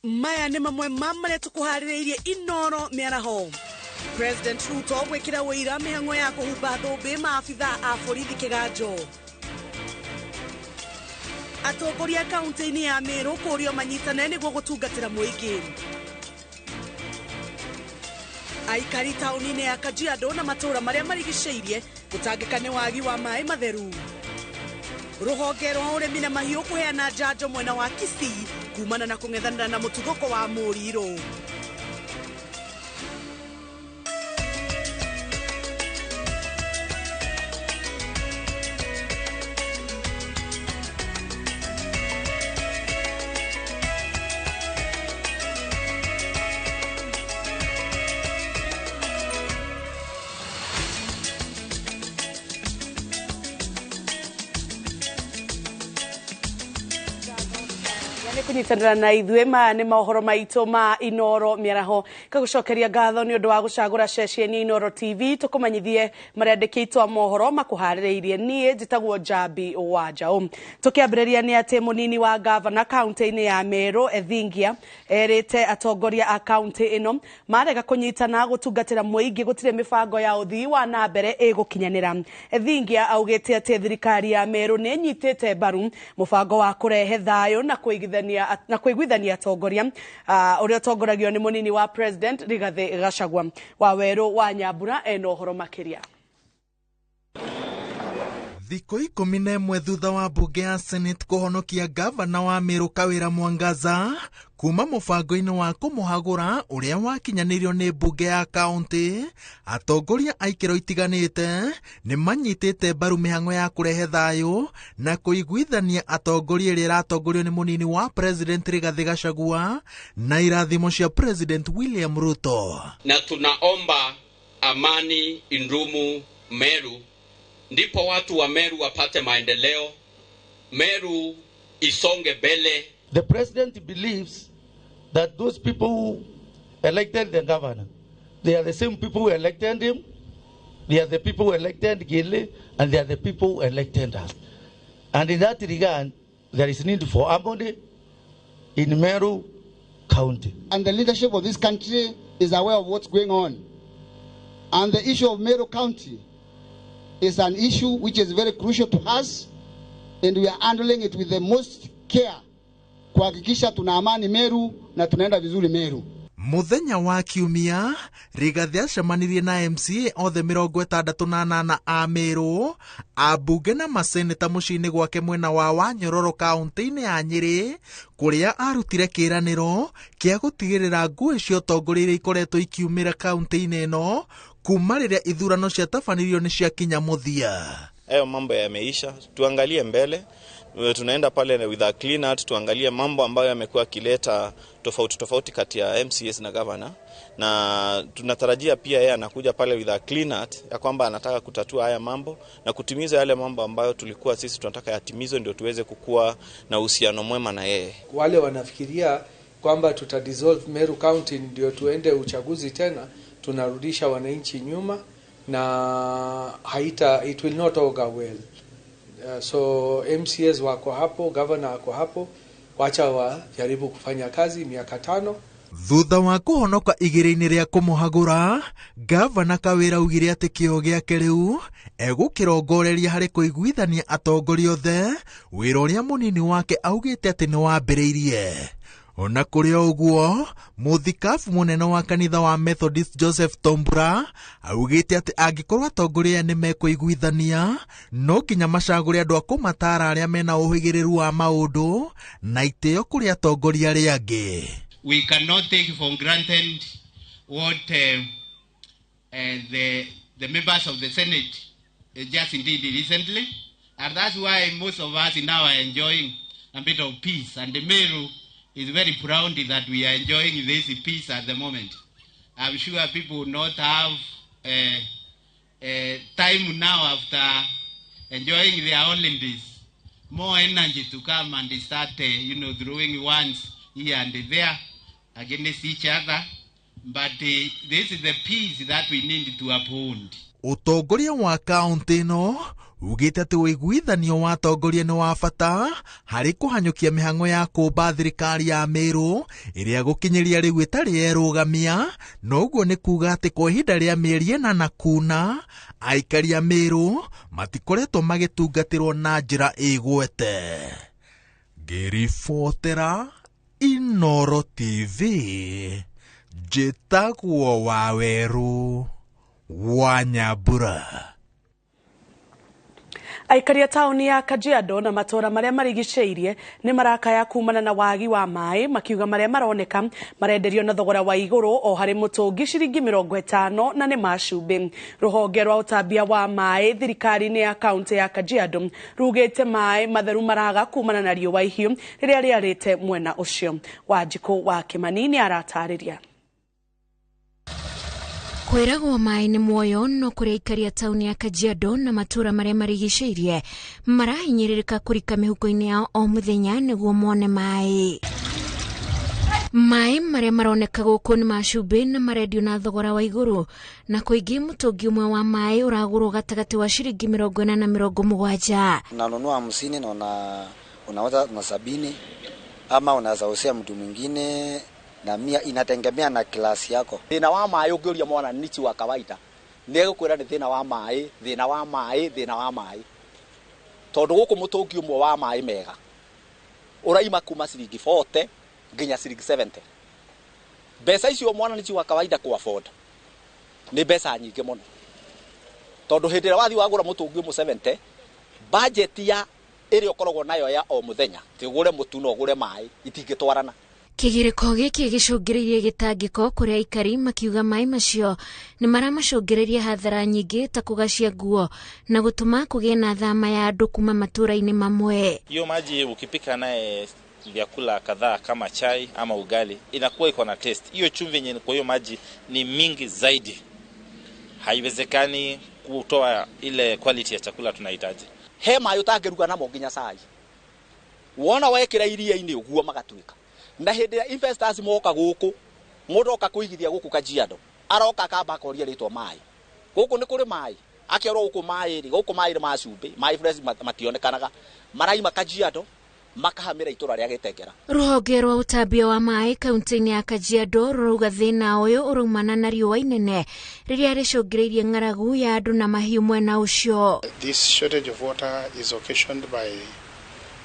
Maya nĩ mamwe ma marĩa tũkũharĩrĩirie Inoro mĩaraho. President Ruto gwĩkĩra ũira mĩhang'o ya kũhumba thũmbĩ maabitha a borithi kĩganjo. Atongoria kaunti-inĩ ya Meru kũũrio manyitane nĩguo gũtungatĩra mũingĩ. Aikari taũni-inĩ ya Kajiado na matũũra marĩa marigicĩirie gũtangĩka nĩ wagi wa maĩ matheru. Rũhonge rwa ũrĩmi na mahiũ kũheana njanjo mwena wa Kisii kumana na kũng'ethanĩra na mũtuthũko wa mũrirũ. Kunyitanĩra na ithuĩ maya nĩ mohoro maitũ ma Inoro mĩaraho. Ngagũcokeria ngatho nĩ ũndũ wa gũcagũra ceceni Inoro TV tũkũmenyithie marĩa andĩkĩtwo a mohoro makũharĩrĩirie. Niĩ njĩtagwo Njambi wa Njaũ. Tũkĩambĩrĩria nĩ atĩ mũnini wa gavana kaunti-inĩ ya Meru Ethingia erĩte atongoria a kaunti ĩno marega kũnyitana gũtungatĩra mũingĩ gũtirĩ mĩbango ya ũthii wa na mbere ĩgũkinyanĩra. Ethingia augĩte atĩ thirikari ya Meru nĩ ĩnyitĩte mbaru mũbango wa kũrehe thayũ na kũiguithania atongoria ũrĩa ũtongoragio nĩ mũnini wa President Rigathi Gachagua. Wawerũ wa Nyambura ena ũhoro makĩria. Thikũ 11 thutha wa mbunge ya Senate kũhonokia gavana wa Meru Kawĩra Mwangaza kuma mũbango-inĩ wa kũmũhagũra ũrĩa wakinyanĩirio nĩ mbunge ya kaunti, atongoria a ikĩro itiganĩte nĩ manyitĩte mbaru mĩhang'o ya kũrehe thayũ na kũiguithania atongoria ĩrĩa ĩratongorio nĩ mũnini wa President Rigathi Gachagua na irathimo cia President William Ruto. Na tunaomba amani indumu Meru, ndipo watu wa Meru wapate maendeleo, Meru isonge mbele. The president believes that those people who elected the governor, they are the same people who elected him, they are the people who elected Gile, and they are the people who elected us. And in that regard, there is need for harmony in Meru County. And the leadership of this country is aware of what's going on. And the issue of Meru County is an issue which is very crucial to us, and we are handling it with the most care kuhakikisha tuna amani Meru na tunaenda vizuri Meru. Muthenya wa kiumia Rigathi acemanirie na MCA othe 68 a Meru, ambunge na maseneta mũciĩ-inĩ gwake mwena wa Wanyororo kaunti-inĩ ya Nyĩrĩ, kũrĩa arutire kĩĩranĩro kĩa gũtigĩrĩra ngũĩ cia ũtongoria iria ikoretwo ikiumĩra kaunti-inĩ ĩno kuma rĩrĩa ithurano ciatabanirio nĩ ciakinya mũthia. Hayo mambo yameisha, tuangalie mbele. Tunaenda pale with a clean heart, tuangalie mambo ambayo yamekuwa kileta tofauti tofauti kati ya MCS na governor, na tunatarajia pia yeye anakuja pale with a clean heart ya kwamba anataka kutatua haya mambo na kutimiza yale mambo ambayo tulikuwa sisi tunataka yatimizwe, ndio tuweze kukua na uhusiano mwema na yeye. Wale wanafikiria kwamba tuta dissolve Meru County ndio tuende uchaguzi tena, tunarudisha wananchi nyuma na haita, it will not augur well. So MCAs wako hapo, governor wako hapo, wacha wajaribu kufanya kazi miaka 5. Thutha wa kũhonoka igĩrĩ-inĩ rĩa kũmũhagũra, gavana Kawĩra augire atĩ kĩo gĩake rĩu egũkĩrongoreria harĩ kũiguithania atongoria othe, wĩra ũrĩa mũnini wake augĩte atĩ nĩ wambĩrĩirie. Ona kũrĩ o ũguo, mũthikabu mũnene wa kanitha wa Methodist Joseph Tombra augĩte atĩ angĩkorwo atongoria aya nĩ mekũiguithania, no nginya macagũre andũ a kũmataara arĩa mena ũhĩgĩrĩru wa maũndũ na itĩo kũrĩ atongoria arĩa angĩ. We cannot take for granted what the members of the Senate just did recently, and that's why most of us now are enjoying a bit of peace, and the Meru is very proud that we are enjoying this peace at the moment. I'm sure people will not have time now after enjoying their holidays, more energy to come and start, throwing ones here and there against each other. But this is the peace that we need to uphold. Ũtongoria wa kaunti ĩno Ugĩte atĩ ũiguithanio wa atongoria nĩ wa bata harĩ kũhanyũkia mĩhang'o ya kũmba thirikari ya Meru ĩrĩa gũkinyĩria rĩu ĩtarĩ yerũgamia, na ũguo nĩ kuga atĩ kwa ihinda rĩa mĩeri 8 kuna aikari a Meru matikoretwo magĩtungatĩrwo na njĩra ĩgwete. Ngĩribotera Inooro TV, njĩtagwo Waweru wa Nyambura. Aikari a taũni ya Kajiado na matũũra marĩa marigicĩirie nĩ marakaya kumana na wagi wa maĩ, makiuga marĩa maroneka marenderio na thogora wa igũrũ o harĩ mũtũngi ciringi 50 na nĩ ma cumbĩ. Rũhonge rwa ũtambia wa maĩ thirikari-inĩ ya kaũntĩ ya Kajiado rugĩte maĩ matheru maraga kumana na riũa ihiũ rĩrĩa rĩarĩte mwena ũcio. Wanjikũ wa Kĩmani nĩ aratarĩria. Kwĩragwo maĩ nĩ muoyo, no kũrĩ aikari a taũni ya Kajiado na matũũra marĩa marigicĩirie marahinyĩrĩrĩka kũrika mĩhuko-inĩ yao o mũthenya nĩguo mone maĩ. Maĩ marĩa maroneka gũkũ nĩ ma cumbĩ na marendio na thogora wa igũrũ, na kũingĩ mũtũngi ũmwe wa maĩ ũragũrwo gatagatĩ wa ciringi 40 na 70. Unanunua 50 na unauza na 70 ama unaweza uzia mtu mwingine na 100, inategemea na klasi yako. Thina wa maĩ ũngĩũria mwananchi wa kawaida nĩ egũkwĩra nĩ thĩna wa maĩ, thĩna wa maĩ, thĩna wa maĩ, tondũ gũkũ mũtũngi ũmwe wa maĩ mega ũraima kuma ciringi 40 nginya ciringi 70. Mbeca icio mwananchi wa kawaida ku afford nĩ mbeca nyingĩ mũno, tondũ hĩndĩ ĩrĩa wathiĩ wagũra mũtũngi ũmwe 70, budget ya ĩrĩa ũkoragwo nayo ya o mũthenya ti ũgũre mũtu na ũgũre maĩ itingĩtwarana. Kĩgirĩko gĩkĩ gĩcũngĩrĩirie gĩtangĩko kũrĩ aikari makiuga maĩ macio nĩ maramacũngĩrĩria hathara nyingĩ ta kũgacia nguo na gũtũma kũgĩe na thama ya andũ kuma matũũra-inĩ mamwe. Hiyo maji ukipika naye vyakula kadhaa kama chai ama ugali inakuwa iko na taste. Hiyo chumvi yenye kwa hiyo maji ni mingi zaidi, haiwezekani kutoa ile quality ya chakula tunahitaji. He maĩ ũtangĩruga namo nginya cai, wona wekĩra iria-inĩ ũguo magatuĩka. Na hĩndĩ ĩrĩa investors moka gũkũ, mũndũ oka kũigithia gũkũ Kajiado aroka akamba akoria rĩtwa maĩ, gũkũ nĩ kũrĩ maĩ, akerwo gũkũ maĩ rĩ, gũkũ maĩ nĩ ma cumbĩ, maĩ fresh mationekanaga, maraima Kajiado makahamĩra itũra rĩa Gĩtengera. Rũhonge rwa ũtambia wa maĩ kaũntĩ-inĩ ya Kajiado rũrauga thĩna ũyũ ũraumana na riũa inene rĩrĩa rĩcũngĩrĩirie ng'aragu ya andũ na mahiũ mwena ũcio. This shortage of water is occasioned by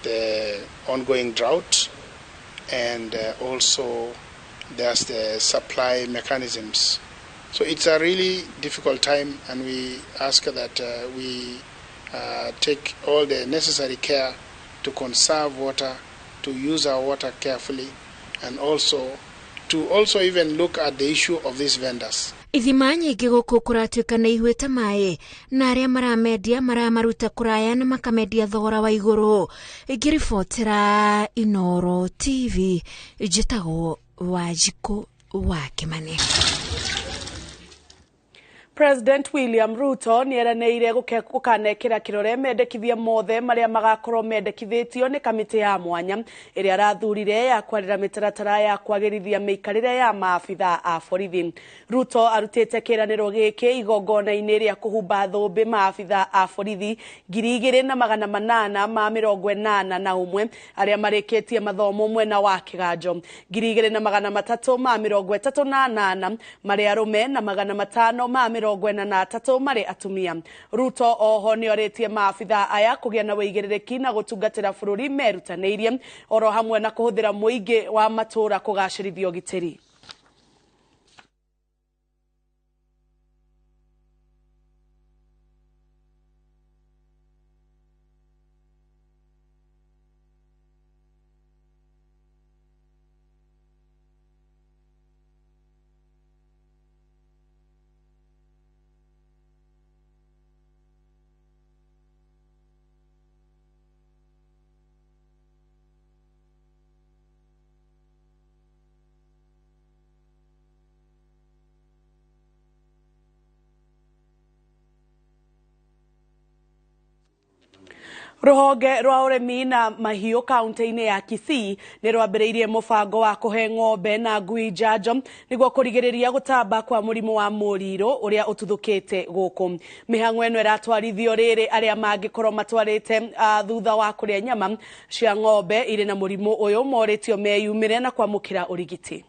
the ongoing drought and also there's the supply mechanisms. So it's a really difficult time, and we ask that we take all the necessary care to conserve water, to use our water carefully, and also to also even look at the issue of these vendors. Ithima nyingĩ gũkũ kũratuĩka nĩ ihuĩte maĩ na arĩa maramendia maramaruta kũraya na makamendia thogora wa igũrũ. Ngĩribotera Inooro TV, njĩtagwo Wanjikũ wa Kĩmani. President William Ruto nĩ eranĩire gũkanekĩra kĩrore mendekithia mothe marĩa magakorwo mendekithĩtio nĩ kamĩtĩ ya mwanya ĩrĩa arathurire ya kwarĩra mĩtaratara ya kwagĩrithia mĩikarĩre ya maabitha a borithi. Ruto arutĩte kĩĩranĩro gĩkĩ igongona-inĩ rĩa kũhumba thũmbĩ maabitha a borithi 2881 arĩa marĩkĩtie mathomo mwena wa Kĩganjo, 2338 marĩ arũme na 543 marĩ atumia. Ruto oho nĩ orĩtie maabitha aya kũgĩa na wĩigĩrĩrĩki na gũtungatĩra bũrũri merutanĩirie oro hamwe na kũhũthĩra mũingĩ wa matũũra kũgacĩrithia ũgitĩri. Rũhonge rwa ũrĩmi na mahiũ kaunti-inĩ ya Kisii nĩ rwambĩrĩirie mũbango wa kũhe ng'ombe na ngui njanjo nĩguo kũrigĩrĩria gũtamba kwa mũrimũ wa mũrirũ ũrĩa ũtuthũkĩte gũkũ. Mĩhang'o ĩno ĩratwarithio rĩrĩ arĩa mangĩkorwo matwarĩte thutha wa kũrĩa nyama cia ng'ombe irĩ na mũrimũ ũyũ morĩtio meyumĩre na kwamũkĩra ũrigiti.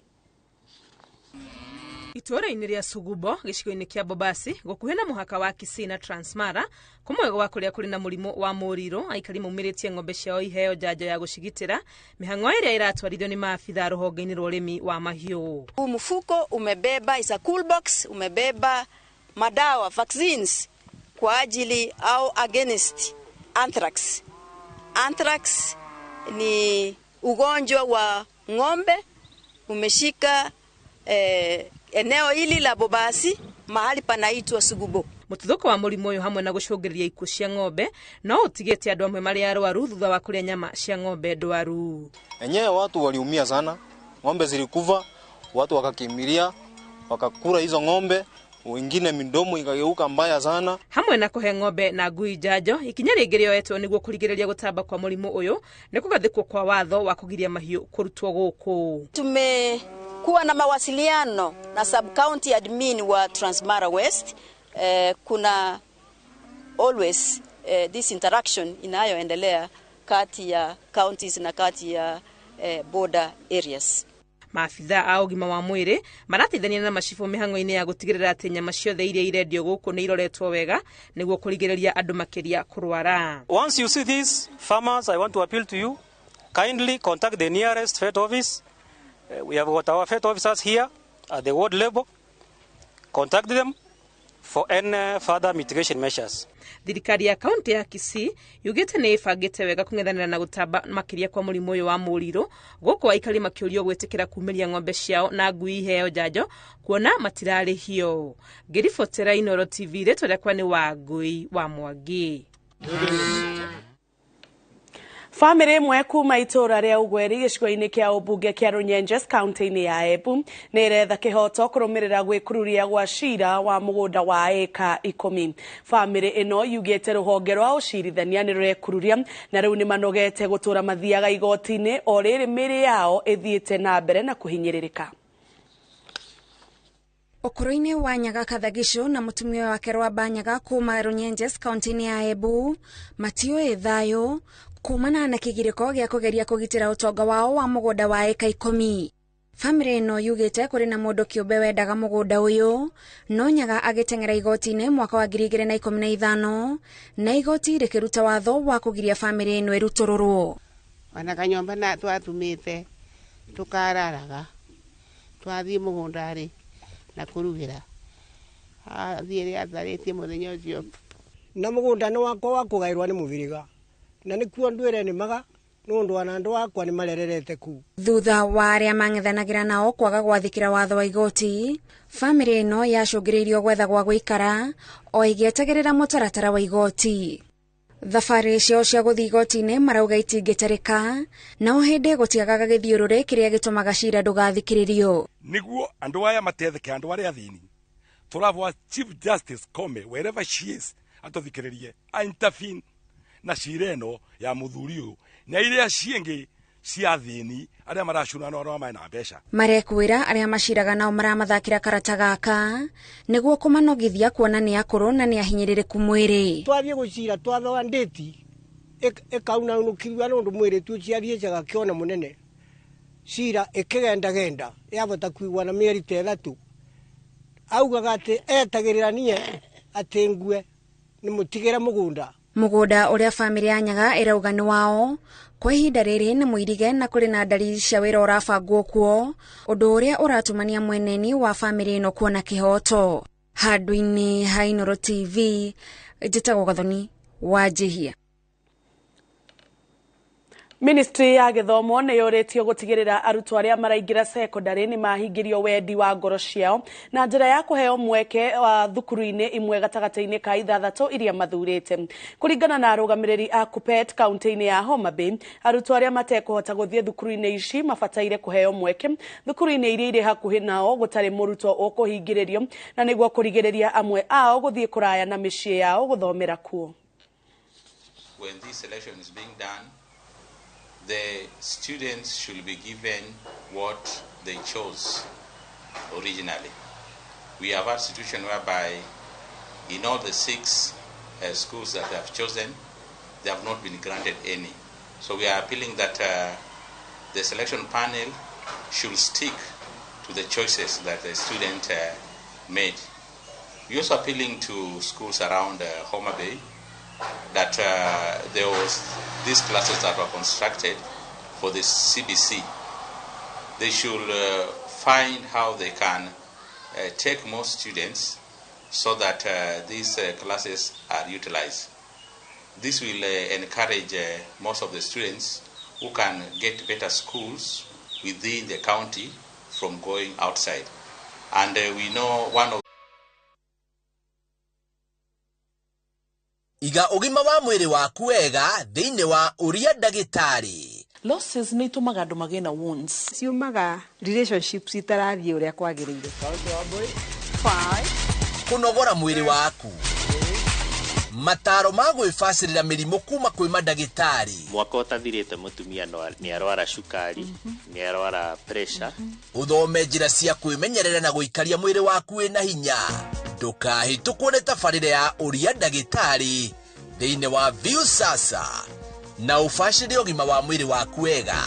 Itũũra-inĩ rĩa Sugubo gĩcigo-inĩ kĩa Bobasi gũkuhĩ na mũhaka wa Kisii na Transmara kũmwe gwa kũrĩa kũrĩ na mũrimũ wa mũrirũ aikari maumĩrĩtie ng'ombe ciao iheo njanjo ya gũcigitĩra mĩhang'o ĩrĩa ĩratwarithio nĩ maabitha rũhonge-inĩ rwa ũrĩmi wa mahiũ. Huu mfuko umebeba is a cool box, umebeba madawa vaccines kwa ajili au against anthrax. Anthrax ni ugonjwa wa ng'ombe umeshika eneo hili la Bobasi mahali panaitwa Sugubo. Mũtuthũko wa mũrimũ ũyũ hamwe na gũcũngĩrĩria ikuũ cia ng'ombe no ũtigĩte andũ amwe marĩ arwaru thutha wa kũrĩa nyama cia ng'ombe ndwaru. Enyewe watu waliumia sana, ng'ombe zilikufa, watu wakakimbilia, wakakula hizo ng'ombe, wengine midomo ikageuka mbaya sana. Hamwe na kũhe ng'ombe na ngui njanjo, ikinya rĩngĩ rĩoetwo nĩguo kũrigĩrĩria gũtamba kwa mũrimũ ũyũ nĩ kũgathĩkwo kwa watho wa kũgiria mahiũ kũrutwo gũkũ. Tumekuwa na mawasiliano na sub county admin wa Transmara West. Kuna always this interaction inayoendelea kati ya counties na kati ya border areas. Maabitha a ũgima wa mwĩrĩ marateithania na macibũ mĩhang'o-inĩ ya gũtigĩrĩra atĩ nyama ciothe iria irendio gũkũ nĩ iroretwo wega nĩguo kũrigĩrĩria andũ makĩria kũrwara. Once you see this, farmers, I want to appeal to you, kindly contact the nearest vet office. We have got our vet officers here at the ward level. Contact them for any further mitigation measures. Thirikari ya kaunti ya Kisii yugĩte nĩ ĩbangĩte wega kũng'ethanĩra na gũtamba makĩria kwa mũrimũ ũyũ wa mũrirũ gũkũ aikari makĩũrio gwĩtĩkĩra kumĩria ng'ombe ciao na ngui iheo njanjo kuona matirarĩhio. Ngĩribotera Inooro TV, rĩtwa rĩakwa nĩ Wangui wa Mwangi. Bamĩrĩ ĩmwe kuma itũũra rĩa Ũgweri gĩcigo-inĩ kĩa ũmbunge kĩa Runyenjes kaunti-inĩ ya Embu nĩ ĩretha kĩhoto kũrũmĩrĩra gwĩkururia gwa cira wa mũgũnda wa ĩka 10. Bamĩrĩ ĩno yugĩte rũhonge rwa ũcirithania nĩ rũrekururia na rĩu nĩ manogete gũtũũra mathiaga igoti-inĩ o rĩrĩ mĩĩrĩ yao ĩthiĩte na mbere na kũhinyĩrĩrĩka. Ũkũrũ-inĩ wa Nyaga Kathagicu na mũtumia wake Rwamba Nyaga kuma Runyenjes kaunti-inĩ ya Embu matiũĩ thayũ kumana na kĩgirĩko gĩa kũgeria kũgitĩra ũtonga wao wa mũgũnda wa ĩka 10. Bamĩrĩ ĩno yugĩte kũrĩ na mũndũ kĩũmbe wendaga mũgũnda ũyũ no Nyaga agĩteng'era igoti-inĩ mwaka wa 2015 na igoti rĩkĩruta watho wa kũgiria bamĩrĩ ĩno ĩrutũrũrwo. Ona kanyũmba na twatumĩte tũkararaga twathiĩ mũgũnda rĩ na kũrugĩra athiĩ rĩ atharĩtie mũthenya ũcio na mũgũnda nĩ wakwa wa kũgaĩrwo nĩ mũthiriga na nĩkuo ndwĩre nĩmaga nũndũ ona andũ akwa nĩ marererete kuu. Thutha wa arĩa mang'ethanagĩra nao kwaga gwathĩkĩra watho wa igoti, bamĩrĩ ĩno yacũngĩrĩirio gwetha gwa gũikara o ĩgĩetagĩrĩra mũtaratara wa igoti. Thabarĩ ciao cia gũthiĩ igoti-inĩ marauga itingĩtarĩka na o hĩndĩ gũtiagaga gĩthiũrũrĩ kĩrĩa gĩtũmaga cira ndũgathikĩrĩrio. Nĩguo andũ aya matetheke, andũ arĩa athĩni, tũravoa Chief Justice Koome wherever she is atũthikĩrĩrie, a intervene na cira ĩno ya mũthuri ũyũ na iria ciĩngĩ cia athĩni arĩa maracunana arĩa mena mbeca. Marekwĩra arĩa maciraga nao maramathakĩra karata gaka nĩguo kũmanogithia kuona nĩ akũrũ na nĩ ahinyĩrĩrĩku mwĩrĩ. Twathiĩ gũcira twathoa ndĩti ĩkaunanũkirua nũndũ mwĩrĩ tu ciathiĩcaga kĩona mũnene cira ĩkĩgendagenda yabota kuigua na mĩeri ta 3 augaga atĩ etagĩrĩra niĩ atĩ ngue nĩ mũtigĩre mũgũnda. Mũgũnda ũrĩa bamĩrĩ ya Nyaga ĩrauga nĩ wao kwa ihinda rĩrĩ nĩ mũirige na kũrĩ na ndariri cia wĩra ũrabangwo kuo, ũndũ ũrĩa ũratumania mweneni wa bamĩrĩ ĩno kuona kĩhoto. Handũ-inĩ ha Inooro TV, njĩtagwo Gathoni wa Njihia. Ministry ya gĩthomo nĩ yũrĩtio gũtigĩrĩra arutwo arĩa maraingĩra secondary nĩ mahingĩrio wendi wa ngoro ciao na njĩra ya kũheo mweke wa thukuru-inĩ imwe gatagatĩ-inĩ ka 6 iria mathurĩte. Kũringana na arũgamĩrĩri a KUPPET kaunti-inĩ ya Homa Bay, arutwo arĩa matekũhota gũthiĩ thukuru-inĩ ici mabataire kũheo mweke thukuru-inĩ iria irĩ hakuhĩ nao gũtarĩ mũrutwo ũkũhingĩrĩrio na nĩguo kũrigĩrĩria amwe ao gũthiĩ kũraya na mĩciĩ yao gũthomera kuo. when this selection is being done, the students should be given what they chose originally. We have a situation whereby in all the 6 schools that they have chosen, they have not been granted any. So we are appealing that the selection panel should stick to the choices that the student made. We're also appealing to schools around Homa Bay that there was these classes that were constructed for the CBC. They should find how they can take more students so that these classes are utilized. This will encourage most of the students who can get better schools within the county from going outside. And we know one of Iga ũgima wa mwĩrĩ waku wega thĩinĩ wa ũria ndagĩtarĩ. Losses nĩ itũmaga andũ magĩe na wounds. Ciumaga relationships itarathiĩ ũrĩa kwagĩrĩire. Kũnogora mwĩrĩ waku. Mataro ma gwĩbacĩrĩra mĩrimũ kuma kwĩ mandagĩtarĩ. Mwaka ũtathirĩte mũtumia nĩ arwara cukari, nĩ arwara pressure. Ũthome njĩra cia kwĩmenyerera na gũikaria mwĩrĩ waku wĩna hinya. Ndũkahĩtũkwo nĩ tabarĩra ya ũria ndagĩtarĩ thĩinĩ wa Viusasa na ũbacĩrĩre ũgima wa mwĩrĩ waku wega.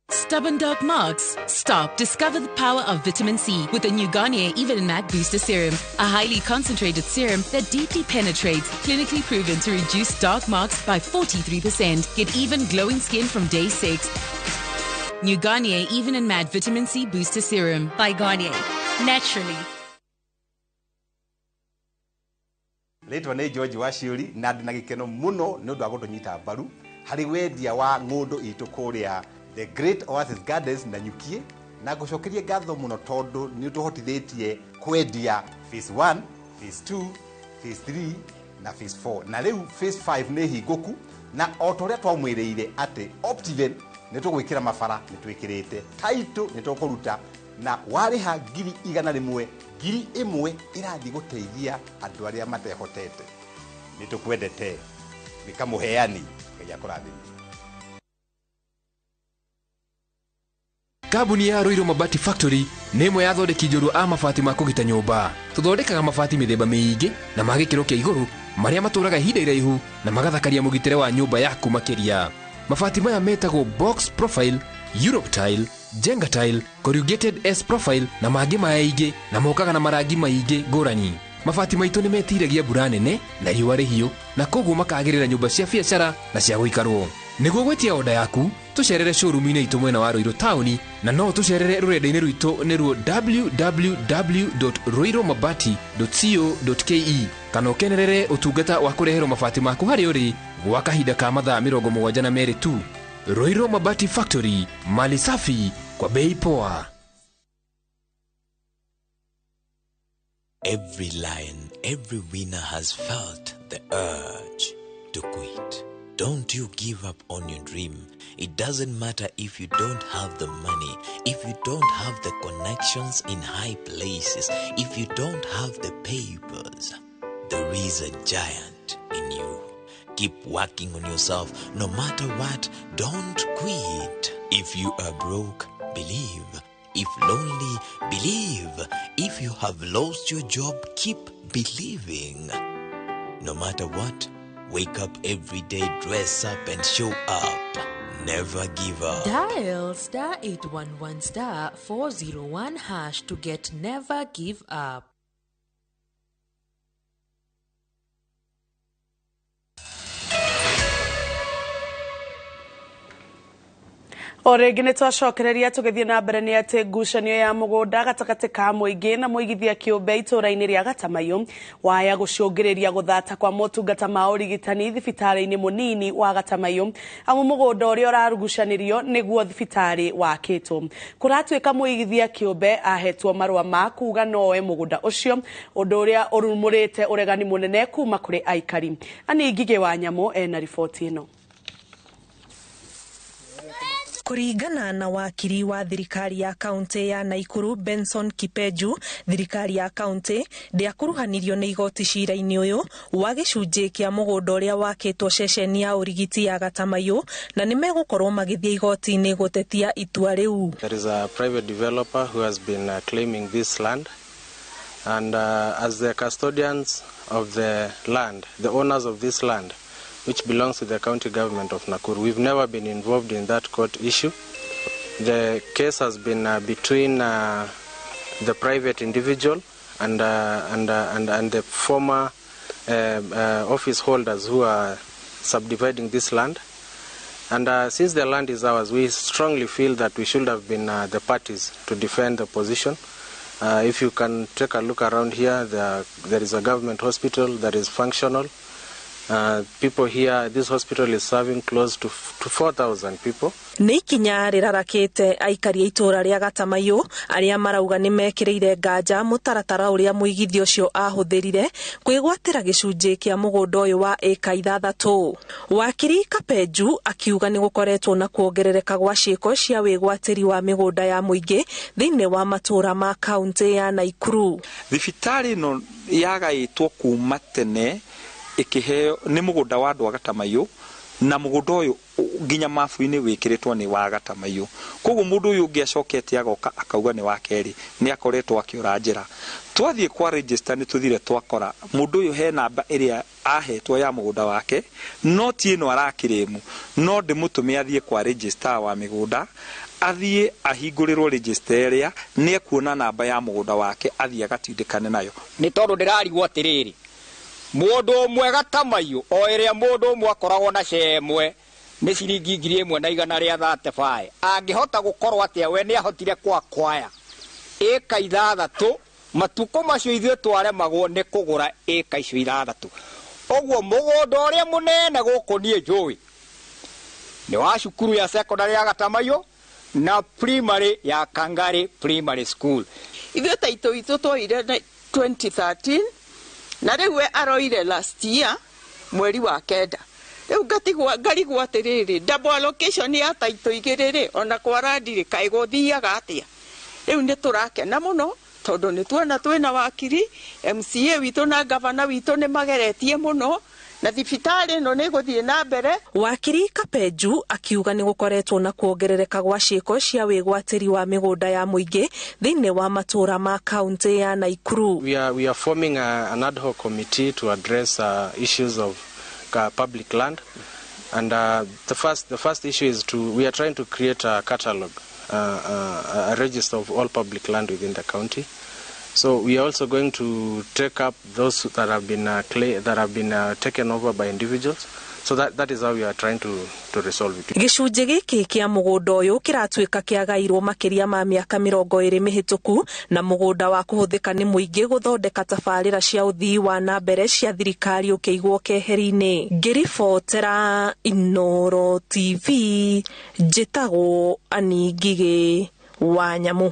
Stubborn dark marks? Stop. Discover the power of vitamin C with the new Garnier Even and Matte Booster Serum, a highly concentrated serum that deeply penetrates, clinically proven to reduce dark marks by 43%. Get even glowing skin from day 6. New Garnier Even and Matte Vitamin C Booster Serum by Garnier. Naturally. Rĩtwa nĩ George Waciũri na ndĩ na gĩkeno mũno nĩ ũndũ wa gũtũnyita mbaru harĩ wendia wa ng'ũndũ itũ kũrĩa The Great Oasis Gardens na Nyukie, na ngũcokerie ngatho mũno tondũ nĩ ũtũhotithĩtie kwendia phase 1, phase 2, phase 3 na phase 4, na rĩu phase 5 nĩ hingũku, na o ta ũrĩa twamwĩrĩire atĩ Optiven nĩ tũgwĩkĩra mabara nĩ twĩkĩrĩte, title nĩ tũkũruta, na warĩha 100,000 1,000 ĩrathiĩ gũteithia andũ arĩa matehotete. Nĩ tũkwendete nĩ kamũheani. Ngai akũrathime. Kambuni ya Ruiru Mabati Factory nĩ ĩmwe ya athondeki njorua a mabati ma kũgita nyũmba. Tũthondekaga mabati mĩthemba mĩingĩ na ma gĩkĩro kĩa igũrũ marĩa matũraga ihinda iraihu na magathakaria mũgitĩre wa nyũmba yaku makĩria. Mabati maya metagwo box profile, Europe tile, Jenga tile, corrugated S profile na mangĩ maingĩ, na mokaga na marangi maingĩ ngũrani. Mabati maitũ nĩ metiragia mbura nene na riũa rĩhiũ, na koguo makagĩrĩra nyũmba cia biacara na cia gũikarwo. Nĩguo gwĩtia oda yaku, tũcerere showroom-inĩ itũ mwena wa Ruiru taũni, na no tũcerere rũrenda-inĩ rwitũ nĩruo www.ruirumabati.co.ke, kana ũkenerere ũtungata wa kũreherwo mabati maku harĩa ũrĩ gwa kahinda ka mathaa 72 tu. Ruiru Mabati Factory, mali safi kwa bei poa. Every lion, every winner has felt the urge to quit. Don't you give up on your dream. It doesn't matter if you don't have the money, if you don't have the connections in high places, if you don't have the papers. There is a giant in you. Keep working on yourself no matter what. Don't quit. If you are broke, believe. If lonely, believe. If you have lost your job, keep believing. No matter what, wake up every day, dress up and show up. Never give up. Dial star 811 star 401 hash to get Never Give Up. O rĩngĩ nĩ twacokereria tũgĩthiĩ na mbere nĩ atĩ ngucanio ya mũgũnda gatagatĩ ka mũingĩ na mũigithia kĩũmbe itũũra-inĩ rĩa Gatamaiyũ waya gũcũngĩrĩria gũthata kwa motungata ma ũrigitani thibitarĩ-inĩ mũnini wa Gatamaiyũ, amu mũgũnda ũrĩa ũrarugucanĩrio nĩguo thibitarĩ wakĩtwo. Kũratuĩka mũigithia kĩũmbe ahetwo marũa ma kuga noe mũgũnda ũcio, ũndũ ũrĩa ũrumũrĩte ũregani mũnene kuma kũrĩ aikari. Ani Ngigĩ wa Nyamũ ena riboti ĩno. Kũringana na wakiri wa thirikari ya kaunti ya Naikuru Benson Kipeju, thirikari ya kaunti ndĩakuruhanirio nĩ igoti cira-inĩ ũyũ wa gĩcunjĩ kĩa mũgũnda ũrĩa wakĩtwo ceceni ya ũrigiti ya Gatamaiyũ, na nĩmegũkorwo magĩthiĩ igoti-inĩ gũtetia itua rĩu. There is a private developer who has been claiming this land, and as the custodians of the land, the owners of this land, which belongs to the county government of Nakuru, we've never been involved in that court issue. The case has been between the private individual and the former office holders who are subdividing this land. And since the land is ours, we strongly feel that we should have been the parties to defend the position. If you can take a look around here, there is a government hospital that is functional. People here, this hospital is serving close to 4,000 people. Nĩ ikinya rĩrarakĩte aikari a itũũra rĩa Gatamaiyũ arĩa marauga nĩ mekĩrĩire nganja mũtaratara ũrĩa mũigithia ũcio ahũthĩrire kwĩgwatĩra gĩcunjĩ kĩa mũgũnda ũyũ wa ĩka 6. Wakiri Kapenju akiuga nĩ gũkoretwo na kuongerereka gwa ciĩko cia wĩgwatĩri wa mĩgũnda ya mũingĩ thĩinĩ wa matũũra ma kaunti ya Naikuru. Thibitarĩ ĩno yagaĩtwo kuma tene ikiheo ni mugunda wa andu a Gatamaiyũ, na mugunda uyu nginya mabu-inĩ wĩkĩrĩtwo nĩ wa Gatamaiyũ. Koguo mũndũ ũyũ ũngĩ acokete agoka akauga nĩ wa kerĩ, nĩ akoretwo akĩũra njĩra. Twathiĩ kwa register nĩ tũthire twakora mũndũ ũyũ he namba ĩrĩa ahetwo ya mũgũnda wake, no ti ĩno arakĩrĩmu, no ndĩmũtũme athiĩ kwa register wa mĩgũnda, athiĩ ahingũrĩrwo register ĩrĩa nĩ ekuona namba ya mũgũnda wake, athiĩ agatindĩkane nayo. Nĩ tondũ ndĩrarigwo atĩrĩrĩ, mũndũ ũmwe Gatamaiyũ o ĩrĩa mũndũ ũmwe akoragwo na share ĩmwe nĩ ciringi 1,135, angĩhota gũkorwo atĩa we nĩahotire kwakwaya ĩka 6 matukũ macio ithuĩ twaremagwo nĩ kũgũra ĩka icio 6. Ũguo mũgũnda ũrĩa mũnene gũkũ niĩ njũĩ nĩ wa cukuru ya secondary ya Gatamaiyũ na primary ya Kangari Primary School. Ithuĩ ta itũ itũ twoire 2013 na rĩu we aroire last year mweri wa 9. Rĩu ngatigwa ngarigwo atĩrĩrĩ, double allocation ya taitũ 2 rĩ, ona kwa randi kaĩ gũthiaga atĩa? Rĩu nĩ tũrakena mũno tondũ nĩ tuona twĩna wakiri, MCA witũ na gavana witũ nĩ mageretie mũno na thibitarĩ ĩno nĩ gũthiĩ na mbere. Wakiri Kapenju akiuga nĩ gũkoretwo na kuongerereka gwa ciĩko cia wĩgwatĩri wa mĩgũnda ya mũingĩ thĩinĩ wa matũũra ma kaunti ya Naikuru. We are forming an ad hoc committee to address issues of public land, and the first issue is we are trying to create a catalog, a register of all public land within the county. So we are also going to take up those that have been taken over by individuals. So that is how we are trying to resolve it. Gĩcunjĩ gĩkĩ kĩa mũgũnda ũyũ kĩratuĩka kĩagairwo makĩria ma mĩaka 20 mĩhĩtũku, na mũgũnda wa kũhũthĩka nĩ mũingĩ gũthondeka tabarĩra cia ũthii wa na mbere cia thirikari ũkĩigwo keheri-inĩ. Ngĩribotera Inooro TV, njĩtagwo Annie Ngigĩ wa Nyamu.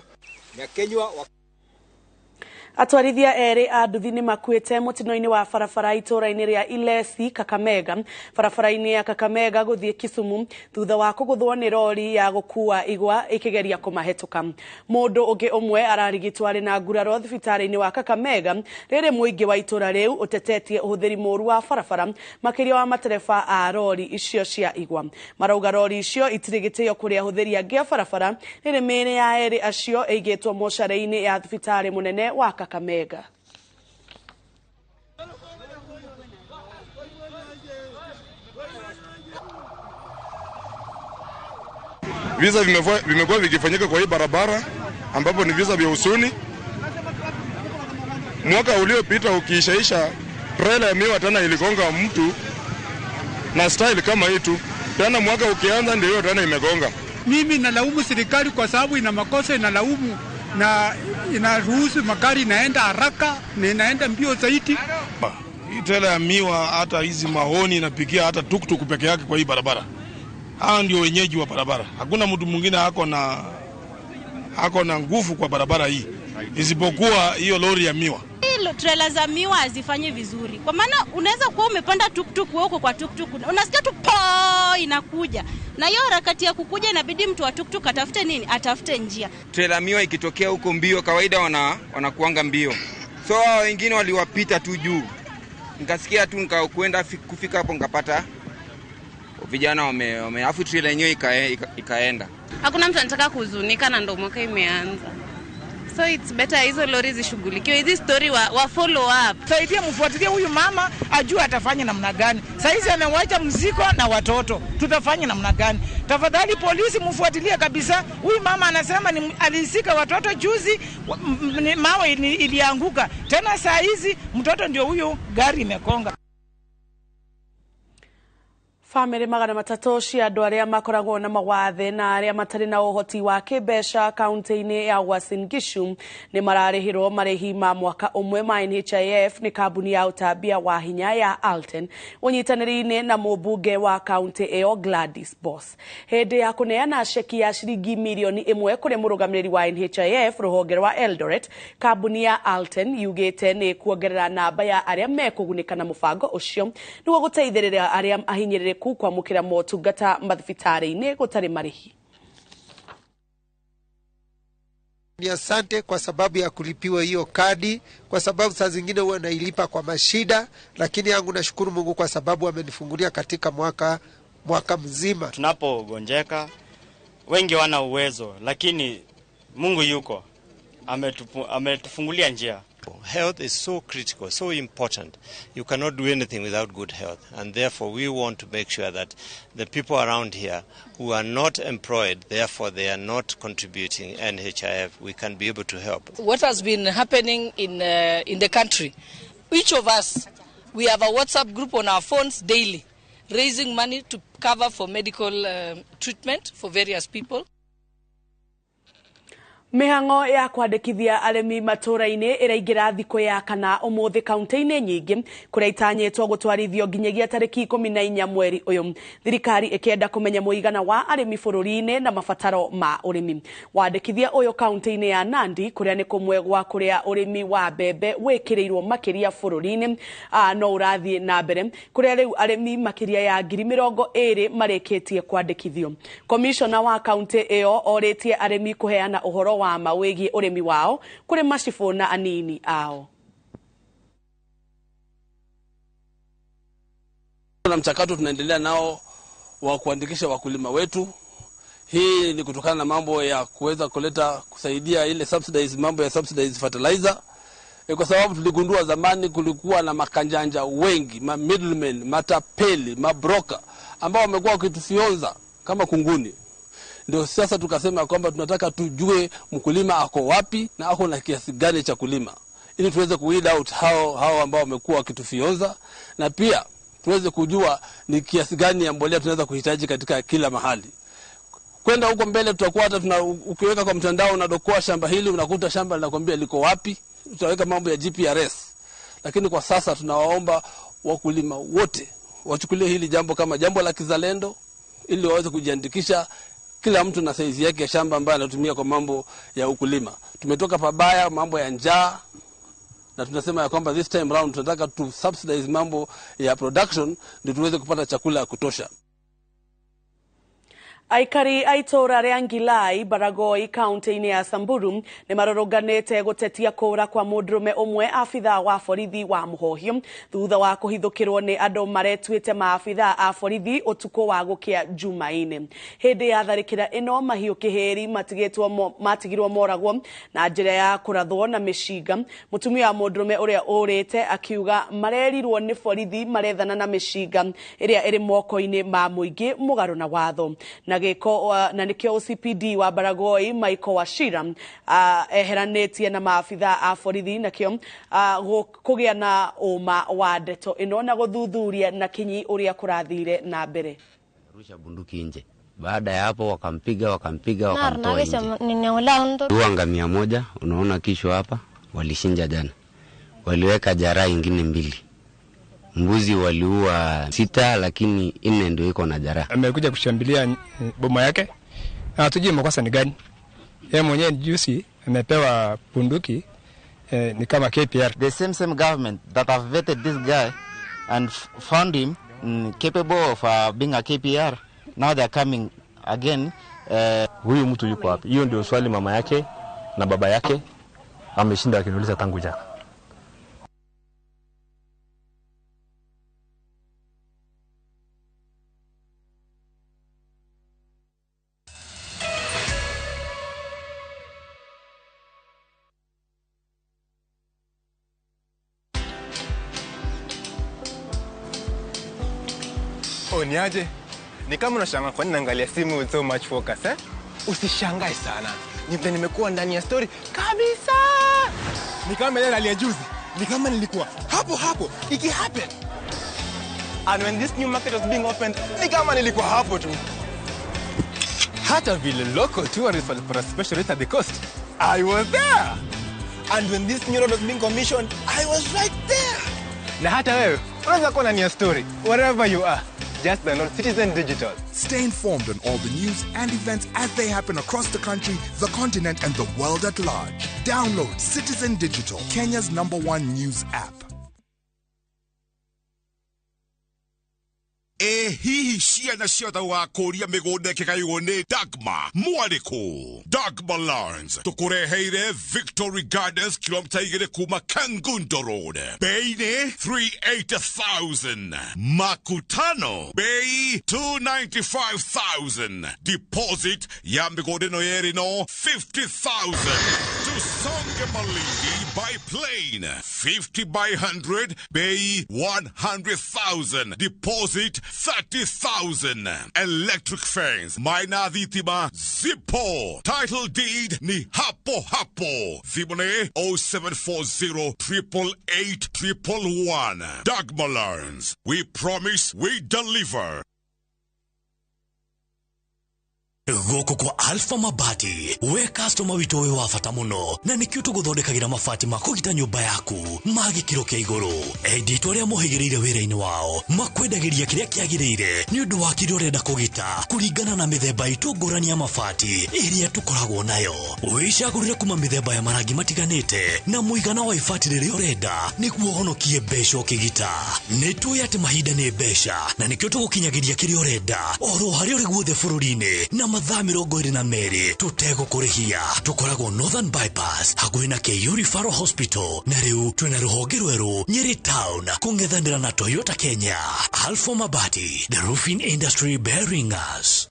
Atwarithia erĩ a nduthi nĩ makuĩte mũtino-inĩ wa barabara itũũra-inĩ rĩa Ilesi Kakamega, barabara-inĩ ya Kakamega gũthiĩ Kisumu thutha wa kũgũthwo nĩ rori ya gũkua igwa ĩkĩgeria kũmahĩtũka. Mũndũ ũngĩ ũmwe ararigitwo arĩ na nguraro thibitarĩ-inĩ wa Kakamega rĩrĩ mũingĩ wa itũũra rĩu ũtetetie ũhũthĩri mũũru wa barabara makĩria wa matereba a rori icio cia igwa. Marauga rori icio itirĩ gĩtĩo kũrĩ ahũthĩri angĩ a barabara rĩrĩ mĩĩrĩ ya erĩ acio ĩigĩtwo mocarĩ-inĩ ya thibitarĩ mũnene wa Kakamega. Visa vimekuwa vikifanyika kwa hii barabara ambapo ni visa vya usuni. Mwaka uliopita ukiishaisha trailer ya miwa tena iligonga mtu na style kama hii tu. Tena mwaka ukianza ndio tena imegonga. Mimi nalaumu serikali kwa sababu ina makosa, inalaumu na inaruhusu magari inaenda haraka na inaenda mbio zaidi. Hii trailer ya miwa hata hizi mahoni inapigia hata tuktuk peke yake kwa hii barabara. Hao ndio wenyeji wa barabara. Hakuna mtu mwingine hako na nguvu kwa barabara hii isipokuwa hiyo lori ya miwa. Hii trela za miwa hazifanyi vizuri? Kwa maana unaweza kuwa umepanda tuktuk, wewe uko kwa tuktuk, unasikia tu po inakuja. Na hiyo harakati ya kukuja inabidi mtu wa tuktuk atafute nini? Atafute njia. Trela miwa ikitokea huko mbio, kawaida wanakuanga mbio. So wengine waliwapita tu juu. Nikasikia tu nikakwenda kufika hapo nikapata vijana wameafu trela yenyewe ikaenda. Hakuna mtu anataka kuhuzunika na ndio mwaka imeanza. So it's better hizo lori zishughulikiwe. Hizi story wa follow up. Saidia mfuatilie huyu mama ajue atafanya namna gani. Saizi amewacha mzigo na watoto. Tutafanya namna gani? Tafadhali polisi mfuatilie kabisa. Huyu mama anasema ni alisika watoto juzi, mawe ilianguka. Tena saa hizi mtoto ndio huyu gari imekonga. Famĩlĩ 300 cia andũ arĩa makoragwo na mawathe na arĩa matarĩ na ũhoti wa kĩmbeca kaunti-inĩ ya Uasin Gishu nĩ mararĩhĩrwo marĩhi ma mwaka ũmwe ma NHIF nĩ kambuni ya ũtambia wa hinya ya Alten ũnyitanĩri-inĩ na mũmbunge wa kaunti ĩyo Gladys Boss. Hĩndĩ ya kũneana ceki ya ciringi mirioni 1 kũrĩ mũrũgamĩrĩri wa NHIF rũhonge rwa Eldoret, kambuni ya Alten yugĩte nĩ kuongerera namba ya arĩa mekũgunĩka na mũbango ũcio nĩguo gũteithĩrĩria arĩa ahinyĩrĩrĩku kwamũkĩra motungata mathibitarĩ-inĩ gũtarĩ marĩhi. Ni asante kwa sababu ya kulipiwa hiyo kadi, kwa sababu saa zingine huwa nailipa kwa mashida, lakini yangu nashukuru Mungu kwa sababu amenifungulia katika mwaka mzima. Tunapogonjeka wengi wana uwezo, lakini Mungu yuko, ametufungulia njia. Health is so critical, so important. You cannot do anything without good health. And therefore, we want to make sure that the people around here who are not employed, therefore they are not contributing NHIF, we can be able to help. What has been happening in the country, each of us, we have a WhatsApp group on our phones daily, raising money to cover for medical treatment for various people. Mihango ya kwandĩkithia arĩmi matũra-inĩ ĩraingĩra thikũ ya kana ũmũthĩ kaunti-inĩ nyingĩ kũrĩa itanyĩtwo gũtwarithio nginyagia tarĩki 14 mweri ũyũ. Thirikari ĩkĩenda kũmenya mũigana wa arĩmi bũrũri-inĩ na mabataro ma ũrĩmi. Wandĩkithia ũyũ kaunti-inĩ ya Nandi kũrĩa nĩ kũmwe gwa kũrĩa ũrĩmi wa mbembe wĩkĩrĩirwo makĩria bũrũri-inĩ no ũrathiĩ na mbere kũrĩa rĩu arĩmi makĩria ya 20,000 marĩkĩtie kwandĩkithio. Komishona wa kaunti ĩyo orĩtie arĩmi kũheana ũhoro wa mawĩgiĩ ũrĩmi wao kũrĩ macibũ na anini ao. Na mchakato tunaendelea nao wa kuandikisha wakulima wetu. Hii ni kutokana na mambo ya kuweza kuleta kusaidia ile subsidize, mambo ya subsidize fertilizer. Kwa sababu tuligundua zamani kulikuwa na makanjanja wengi, ma middlemen, matapeli, mabroker ambao wamekuwa wakitufionza kama kunguni. Ndio sasa tukasema kwamba tunataka tujue mkulima ako wapi na ako na kiasi gani cha kulima, ili tuweze ku weed out hao ambao wamekuwa wakitufionza, na pia tuweze kujua ni kiasi gani ya mbolea tunaweza kuhitaji katika kila mahali. Kwenda huko mbele tutakuwa hata ukiweka kwa mtandao unadokoa shamba hili, unakuta shamba linakwambia liko wapi. Tutaweka mambo ya GPRS. Lakini kwa sasa tunawaomba wakulima wote wachukulie hili jambo kama jambo la kizalendo, ili waweze kujiandikisha kila mtu na saizi yake ya shamba ambayo anatumia kwa mambo ya ukulima. Tumetoka pabaya mambo ya njaa, na tunasema ya kwamba this time round tunataka to subsidize mambo ya production ndio tuweze kupata chakula ya kutosha. Aikari a itũũra rĩa Ngilai Baragoi kaunti-inĩ ya Samburu nĩ marũrũnganĩte gũtetia kũũra kwa mũndũrũme ũmwe abithaa wa borithi wa Mũhohio thutha wa kũhithũkĩrwo nĩ andũ maretuĩte maabithaa a borithi ũtukũ wa gũkĩa Jumaine. Hĩndĩ ya tharĩkĩra ĩno mahiũ kĩhĩri matigirwo moragwo na njĩra ya kũrathwo na mĩcinga. Mũtumia wa mũndũrũme ũrĩa ũrĩte akiuga marerirwo nĩ borithi marethana na mĩcinga ĩrĩa ĩrĩ moko-inĩ ma mũingĩ mũgarũ na watho. Na nikio OCPD wa Baragoi Michael Wachira eheranĩtie na maabithaa a borithi nakio kũgĩa na ũma wa ndeto ĩno na gũthuthuria na kinyi ũrĩa kũrathire na mbere. Rusha bunduki nje. Baada ya hapo wakampiga wakamtoa nje. Huwa ngamia moja unaona kisho hapa walishinja jana. Waliweka jeraha ingine 2. Mbuzi waliua 6 lakini 4 ndio iko na jeraha. Amekuja kushambulia boma yake. Hatujui makosa ni gani. Yeye mwenyewe juzi amepewa bunduki ni kama KPR. The same government that have vetted this guy and found him capable of being a KPR, now they are coming again. Huyu mtu yuko wapi? Hiyo ndio swali mama yake na baba yake ameshinda akiniuliza tangu jana. Oh, niaje? Ni kama unashangaa kwa nini naangalia simu with so much focus, eh? Usishangae sana. Ni vile nimekuwa ndani ya story kabisa. Ni kama ile hali ya juzi. Ni kama nilikuwa hapo hapo iki happen. And when this new market was being opened, ni kama nilikuwa hapo tu. Hata vile local tourists walipata special rate at the coast, I was there. And when this new road was being commissioned, I was right there. Na hata wewe unaweza kuwa ndani ya story wherever you are. Just download Citizen Digital. Stay informed on all the news and events as they happen across the country, the continent, and the world at large. Download Citizen Digital, Kenya's #1 news app. Hihi ciana ciothe wakũria mĩgũnda ĩkĩgaywo nĩ Dagma mwarĩkũ. Dagma Lands tũkũreheire Victory Gardens kilomita 2 kuma Kangundo Road, bei nĩ 380,000, makutano bei 295,000, deposit ya mĩgũnda ĩno yerĩ no 50,000. Tusonge Malindi by plane 50 by 100 bei 100,000, deposit 30,000. Electric fence, maina dhitima zipo, title deed ni hapo hapo. Thimone 0740 888 111. Dagma Lands, we promise we deliver. Gũkũ kwa Alpha Mabati we customer witũ wĩ wa bata mũno na nĩkĩo tũgũthondekagĩra mabati ma kũgita nyũmba yaku ma gĩkĩro kĩa igũrũ. Enditũ arĩa mohĩgĩrĩire wĩra-inĩ wao makwendagĩria kĩrĩa kĩagĩrĩire nĩ ũndũ wa kĩrĩa ũrenda kũgita kũringana na mĩthemba itũ ngũrani ya mabati ĩrĩa tũkoragwo nayo. Wĩcagũrĩre kuma mĩthemba ya marangi matiganĩte na mũigana wa ibati rĩrĩa ũrenda nĩguo ũhonokie mbeca ũkĩgita. Nĩ tũĩ atĩ mahinda nĩ mbeca na nĩkĩo tũgũkinyagĩria kĩrĩa ũrenda oro harĩa ũrĩ guothe bũrũri-inĩ na mathaa 22 tũtegũkũrĩhia. Tũkoragwo Northern Bypass hakuhĩ na KU Referral Hospital na rĩu twĩna rũhonge rwerũ Nyeri Town kũng'ethanĩra na Toyota Kenya. Alpha Mabati, the roofing industry bearing us.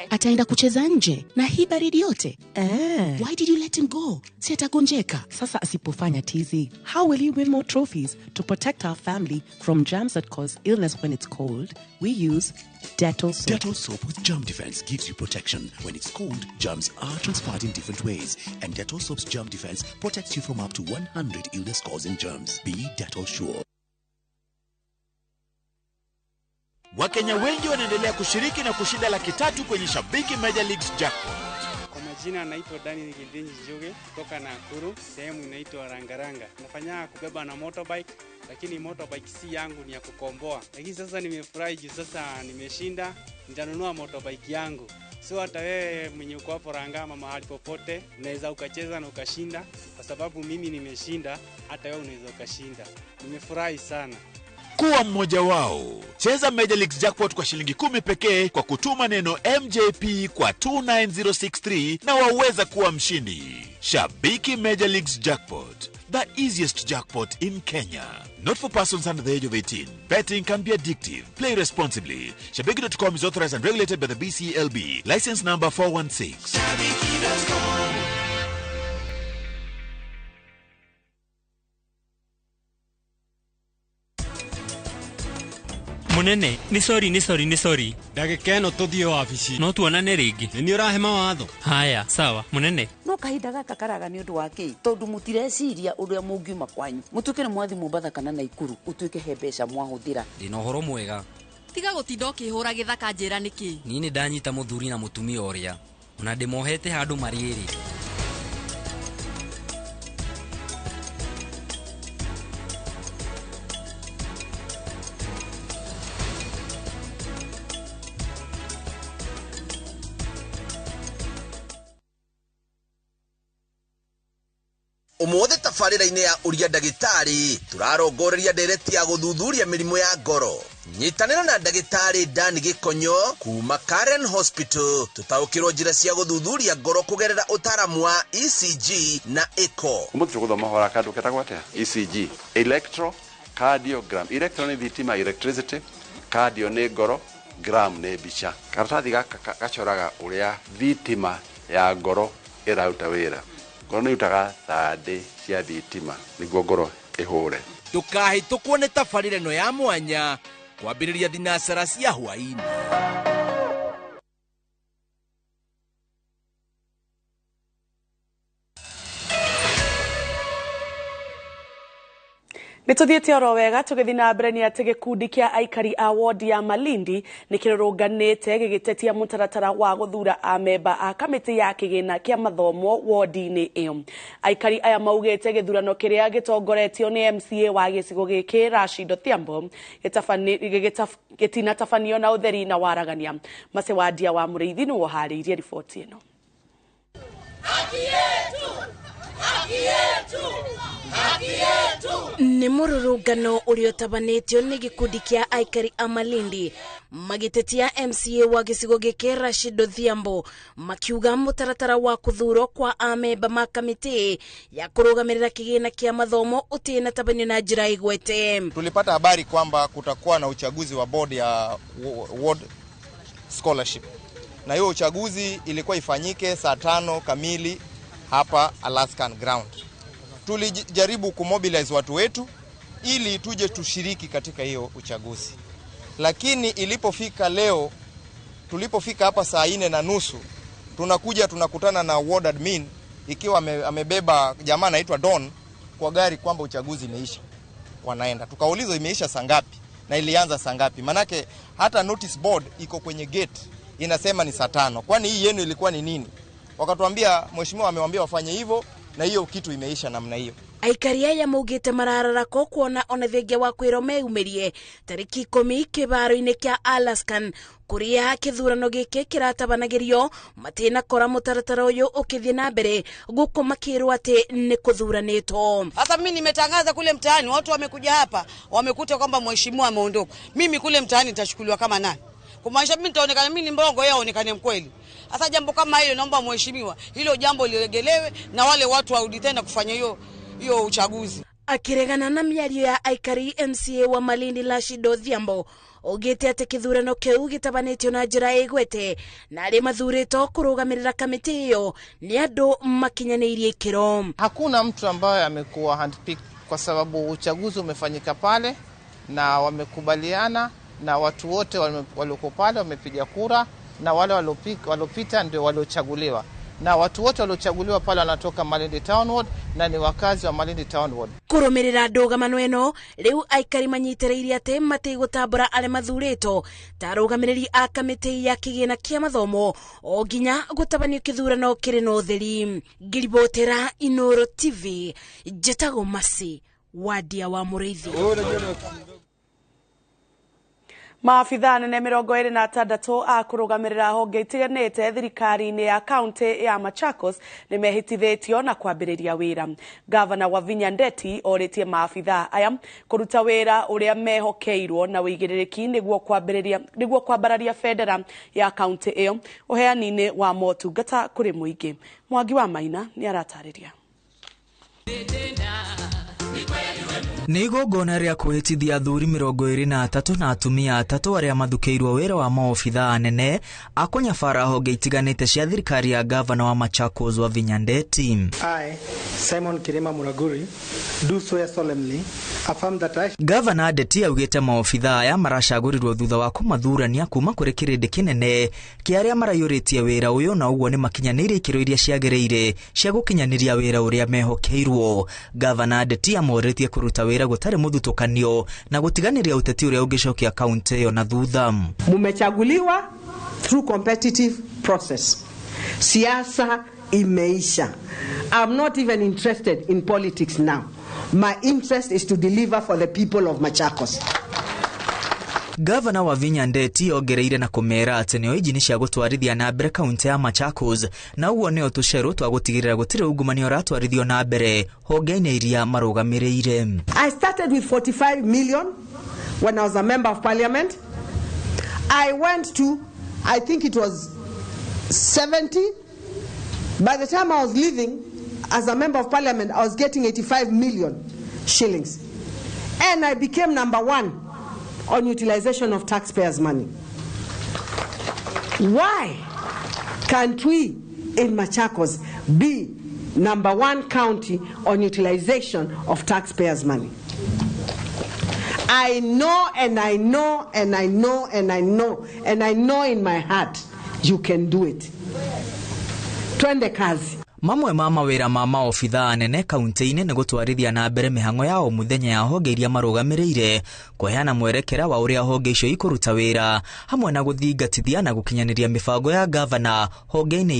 Ataenda kucheza nje na hii baridi yote. Why did you let him go? Si atagonjeka. Sasa asipofanya tizi, how will he win more trophies? To protect our family from germs that cause illness when it's cold, we use Dettol soap. Dettol soap with germ defense gives you protection. When it's cold, germs are transferred in different ways, and Dettol soap's germ defense protects you from up to 100 illness-causing germs. Be Dettol sure. Wakenya wengi wanaendelea kushiriki na kushinda 300,000 kwenye Shabiki Major Leagues Jackpot. Kwa majina naitwa Daniel Gindinji Njuge kutoka Nakuru, sehemu inaitwa Rangaranga. Nafanya kubeba na motorbike, lakini motorbike si yangu, ni ya kukomboa. Lakini sasa nimefurahi juu sasa nimeshinda, nitanunua motorbike yangu. So hata wewe mwenye uko hapo Rangama mahali popote, unaweza ukacheza na ukashinda, kwa sababu mimi nimeshinda, hata wewe unaweza ukashinda. Nimefurahi sana. Kuwa mmoja wao. Cheza Major Leagues Jackpot kwa shilingi 10 pekee kwa kutuma neno MJP kwa 29063 na waweza kuwa mshindi. Shabiki Major Leagues Jackpot, the easiest jackpot in Kenya. Not for persons under the age of 18. Betting can be addictive. Play responsibly. Shabiki.com is authorized and regulated by the BCLB. License number 416. Shabiki.com. Munene, ni sorry, ni sorry, ni sorry. Ndagĩka ĩno tũthiĩ wabici. No tuonane rĩngĩ. Nĩ ũrahe mawatho. Haya, sawa, munene. No kahinda gaka karaga nĩ ũndũ wa kĩ? Tondũ mũtireciria ũrĩa mũngiuma kwanyu. Mũtuĩke nĩ mwathi Mombatha kana Naikuru, ũtuĩke he mbeca mwahũthĩra. Ndĩna ũhoro mwega. Tiga gũtinda ũkĩhũra gĩthaka njĩra nĩkĩ? Niĩ nĩ ndanyita mũthuri na mũtumia ũrĩa. Ona ndĩmohete handũ marĩ erĩ. Ũmũthĩ tabarĩra-inĩ ya ũria ndagĩtarĩ tũrarongoreria ndereti ya gũthuthuria mĩrimũ ya ngoro. Nyitanĩra na ndagĩtarĩ Dan Gĩkonyo kuma Karen Hospital tũtaũkĩrwo njĩra cia gũthuthuria ngoro kũgerera ũtaaramu wa ECG na echo. Ũmũthĩ tũgũthoma ũhoro wa kandũ ketagwo atĩa? ECG, electrocardiogram. Electro nĩ thitima, electricity, cardio nĩ ngoro, gram nĩ mbica. Karatathi gaka gacoraga ũrĩa thitima ya ngoro ĩraruta wĩra. Ngoro nĩ ĩrutaga thandĩ cia thitima nĩguo ngoro ĩhũre. Ndũkahĩtũkwo nĩ tabarĩra ĩno ya mwanya kwambĩrĩria thinacara cia hwaĩ-inĩ. Nĩ tũthiĩte oro wega tũgĩthiĩ na mbere nĩ atĩ gĩkundi kĩa aikari a wodi ya Malindi nĩ kĩrũrũnganĩte gĩgĩtetia mũtaratara wa gũthura amemba a kamĩtĩ ya kĩgĩna kĩa mathomo wodi-inĩ ĩyo. Aikari aya maugĩte gĩthurano kĩrĩa gĩtongoretio nĩ MCA wa gĩcigo gĩkĩ Rashid Odhiambo gĩtinatabanio na ũtheri na waragania. Macewandia wa Mũrĩithi nĩwe ũharĩirie riboti ĩno. Nĩ mũrũrũngano ũrĩa ũtabanĩtio nĩ gĩkundi kĩa aikari a Malindi magĩtetia MCA wa gĩcigo gĩkĩ Rashid Odhiambo makiuga mũtaratara wa kũthurwo kwa amemba ma kamĩtĩ ya kũrũgamĩrĩra kĩgĩna kĩa mathomo ũtinatabanio na njĩra igwete. Tulipata habari kwamba kutakuwa na uchaguzi wa board ya ward scholarship, na hiyo uchaguzi ilikuwa ifanyike saa 5 kamili hapa Alaskan Ground. Tulijaribu kumobilize watu wetu ili tuje tushiriki katika hiyo uchaguzi. Lakini ilipofika leo, tulipofika hapa saa 4:30, tunakuja tunakutana na ward admin ikiwa amebeba jamaa anaitwa Don kwa gari kwamba uchaguzi imeisha. Wanaenda. Tukauliza imeisha saa ngapi na ilianza saa ngapi? Manake hata notice board iko kwenye gate inasema ni saa 5. Kwani hii yenu ilikuwa ni nini? Wakatuambia mheshimiwa amewaambia wafanye hivyo na hiyo kitu imeisha namna hiyo. Aikari aya maugĩte marararako kuona ona thengia wa kwĩrwo meyumĩrie tarĩki 10 kĩbaro-inĩ kĩa Alaskan kũrĩa kĩthurano gĩkĩ kĩratabanagĩrio matinakora mũtaratara ũyũ ũkĩthiĩ na mbere gũkũ makĩrwo atĩ nĩ kũthuranĩtwo. Hata mimi nimetangaza kule mtaani, watu wamekuja hapa wamekuta kwamba mheshimiwa ameondoka. Mimi kule mtaani nitachukuliwa kama nani? Kumaanisha mimi nitaonekana mimi ni mbongo, yeye aonekane mkweli. Sasa jambo kama hilo naomba mheshimiwa hilo jambo liregelewe na wale watu warudi tena kufanya hiyo uchaguzi. Akiregana na mĩario ya aikari MCA wa Malindi Rashid Odhiambo augĩte atĩ kĩthurano kĩu gĩtabanĩtio na njĩra ĩgwete na arĩa mathurĩtwo kũrũgamĩrĩra kamĩtĩ ĩyo nĩ andũ makinyanĩirie ikĩro. Hakuna mtu ambaye amekuwa handpicked kwa sababu uchaguzi umefanyika pale na wamekubaliana na watu wote walioko pale wamepiga kura na wale waliopita ndio waliochaguliwa. Na watu wote waliochaguliwa pale wanatoka Malindi Town Ward na ni wakazi wa Malindi Town Ward. Kũrũmĩrĩra ndũgamano ĩno rĩu aikari manyitĩrĩire atĩ matigũtambũra arĩa mathurĩtwo ta arũgamĩrĩri a kamĩtĩ ya kĩgĩna kĩa mathomo o nginya gũtabanio kĩthurano kĩrĩ na ũtheri. Ngĩribotera Inoro TV, njĩtagwo Mercy Wadia wa Mũrĩithi. Maabithaa nene 26 a kũrũgamĩrĩra honge itiganĩte thirikari-inĩ ya kaunti ya Machakos nĩmehĩtithĩtio na kwambĩrĩria wĩra. Gavana Wavinya Ndeti orĩtie maabithaa aya kũruta wĩra ũrĩa mehokeirwo na ũigĩrĩrĩki nĩguo kwambararia bendera ya kaunti ĩyo ũheani-inĩ wa motungata kũrĩ mũingĩ. Mwangi wa Maina nĩaratarĩria. Nĩ igongona rĩa kwĩhĩtithia athuri 23 na atumia 3 arĩa mathukĩirwo wĩra wa maobithaa anene a kũnyabara honge itiganĩte cia thirikari ya gavana wa Machakos Wavinya Ndeti. I, Simon Kirima Muraguri, do swear solemnly, affirm that I... Gavana Ndeti augĩte maobithaa aya maracagũrirwo thutha wa kũmathurania kuma kũrĩ kĩrĩndĩ kĩnene kĩa arĩa maraiyũrĩtie wĩra ũyũ na ũguo nĩ makinyanĩirie ikĩro iria ciagĩrĩire cia gũkinyanĩria wĩra ũrĩa mehokeirwo. Gavana Ndeti amorĩtie kũruta wĩra gũtarĩ mũthutũkanio na gũtiganĩria ũteti ũrĩa ũngĩcokia kaunti ĩyo na thutha. Mumechaguliwa through competitive process. Siasa imeisha. I'm not even interested in politics now. My interest is to deliver for the people of Machakos. Gavana Wavinya Ndeti ongereire na kũmera atĩ nĩo injini cia gũtwarithia na mbere kaunti ya Machakos, na ũguo nĩo tũcerũ twa gũtigĩrĩra gũtirĩ ungumania ũratwarithio na mbere honge-inĩ iria marũgamĩrĩire. I started with 45 million when I was a member of parliament. I went to, I think it was 70. By the time I was leaving as a member of parliament, I was getting 85 million shillings. And I became number one on utilization of taxpayers' money. Why can't we in Machakos be number one county on utilization of taxpayers' money? I know and I know and I know and I know and I know in my heart you can do it. Twende kazi. Mamwe ma mawĩra ma maobithaa anene kaunti-inĩ nĩ gũtwarithia na mbere mĩhang'o ya o mũthenya ya honge iria marũgamĩrĩire, kũheana mwerekera wa ũrĩa honge icio ikũruta wĩra, hamwe na gũthingatithia na gũkinyanĩria mĩbango ya gavana honge-inĩ.